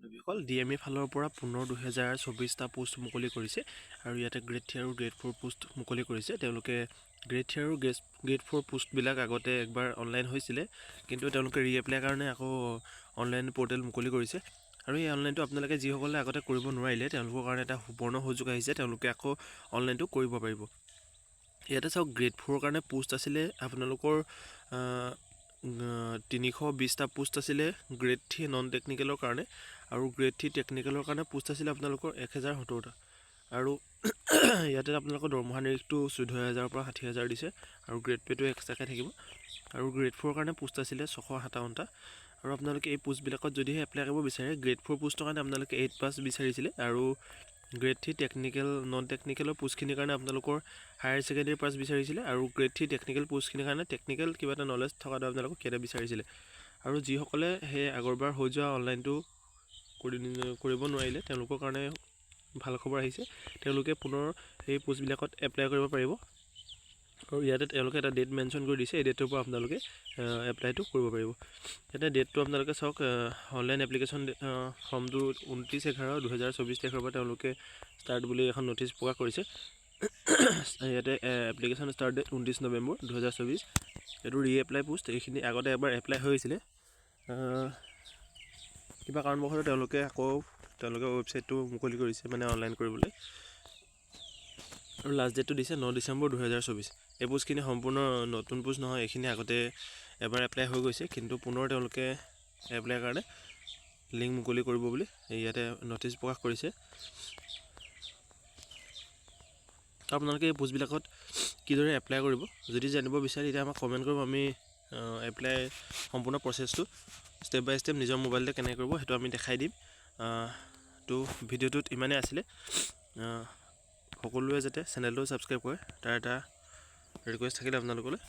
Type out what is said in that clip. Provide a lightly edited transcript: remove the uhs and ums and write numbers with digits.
বান্ধৱীসকল, DME ফালৰ পৰা পুনৰ 2024টা পোষ্ট মুকলি কৰিছে আৰু ইয়াতে গ্ৰেড 3 আৰু গ্ৰেড 4 পোষ্ট মুকলি কৰিছে। তেওঁলোকে গ্ৰেড 3 আৰু গ্ৰেড 4 পোষ্টবিলাক আগতে একবাৰ অনলাইন হৈছিলে, কিন্তু তেওঁলোকে ৰি এপ্লাই কাৰণে আকৌ অনলাইন পৰ্টেল মুকলি কৰিছে। আৰু এই অনলাইনটো আপোনালোকে যিসকলে আগতে কৰিব নোৱাৰিলে, তেওঁলোকৰ কাৰণে এটা সুবৰ্ণ সুযোগ আহিছে। তেওঁলোকে আকৌ অনলাইনটো কৰিব পাৰিব। ইয়াতে চাওক, গ্ৰেড 4ৰ কাৰণে পোষ্ট আছিলে আপোনালোকৰ 320টা পোষ্ট আছিলে গ্ৰেড 3 নন টেকনিকেলৰ কাৰণে আৰু গ্ৰেড 3 টেকনিকেলৰ কাৰণে পোষ্ট আছিলে আপোনালোকৰ 1070টা। আৰু ইয়াতে আপোনালোকৰ দৰমহা নিৰিখটো 14,000ৰ পৰা 60,000 দিছে আৰু গ্ৰেড পে'টো এক্সট্ৰাকৈ থাকিব। আৰু গ্ৰেড 4ৰ কাৰণে পোষ্ট আছিলে 657টা। আৰু আপোনালোকে এই পোষ্টবিলাকত যদিহে এপ্লাই কৰিব বিচাৰে, গ্ৰেড 4 পোষ্টৰ কাৰণে আপোনালোকে 8 পাছ বিচাৰিছিলে আৰু গ্ৰেড 3 টেকনিকেল, নন টেকনিকেলৰ পোষ্টখিনিৰ কাৰণে আপোনালোকৰ হায়াৰ ছেকেণ্ডেৰী পাছ বিচাৰিছিলে আৰু গ্ৰেড 3 টেকনিকেল পোষ্টখিনিৰ কাৰণে টেকনিকেল কিবা এটা নলেজ থকাটো আপোনালোকক ইয়াতে বিচাৰিছিলে। আৰু যিসকলে সেই আগৰবাৰ হৈ যোৱা অনলাইনটো কৰিব নোৱাৰিলে, তেওঁলোকৰ কাৰণে ভাল খবৰ আহিছে। তেওঁলোকে পুনৰ সেই পোষ্টবিলাকত এপ্লাই কৰিব পাৰিব। আৰু ইয়াতে তেওঁলোকে এটা ডেট মেনশ্যন কৰি দিছে। এই ডেটটোৰ পৰা আপোনালোকে এপ্লাইটো কৰিব পাৰিব। ইয়াতে ডেটটো আপোনালোকে চাওক, অনলাইন এপ্লিকেশ্যন ফৰ্মটো 29/11/2024 তাৰিখৰ পৰা তেওঁলোকে ষ্টাৰ্ট বুলি এখন ন'টিছ প্ৰকাশ কৰিছে। ইয়াতে এপ্লিকেশ্যন ষ্টাৰ্ট ডেট 29 নৱেম্বৰ 2024। এইটো ৰি এপ্লাই পোষ্ট। এইখিনি আগতে এবাৰ এপ্লাই হৈ হৈছিলে, কিবা কাৰণবশতঃ তেওঁলোকে আকৌ তেওঁলোকে ৱেবছাইটটো মুকলি কৰিছে, মানে অনলাইন কৰিবলৈ। আৰু লাষ্ট ডেটটো দিছে 9 ডিচেম্বৰ 2024। এই পোষ্টখিনি সম্পূৰ্ণ নতুন পোষ্ট নহয়। এইখিনি আগতে এবাৰ এপ্লাই হৈ গৈছে, কিন্তু পুনৰ তেওঁলোকে এপ্লাইৰ কাৰণে লিংক মুকলি কৰিব বুলি ইয়াতে ন'টিছ প্ৰকাশ কৰিছে। আপোনালোকে এই পোষ্টবিলাকত কিদৰে এপ্লাই কৰিব যদি জানিব বিচাৰে, তেতিয়া আমাক কমেণ্ট কৰিব। আমি এপ্লাই সম্পূৰ্ণ প্ৰচেছটো ষ্টেপ বাই ষ্টেপ নিজৰ মোবাইলতে কেনেকৈ কৰিব, সেইটো আমি দেখাই দিম। তো ভিডিঅ'টোত ইমানেই আছিলে। সকলোৱে যাতে চেনেলটো ছাবস্ক্ৰাইব কৰে, তাৰ এটা ৰিকুৱেষ্ট থাকিলে আপোনালোকলৈ।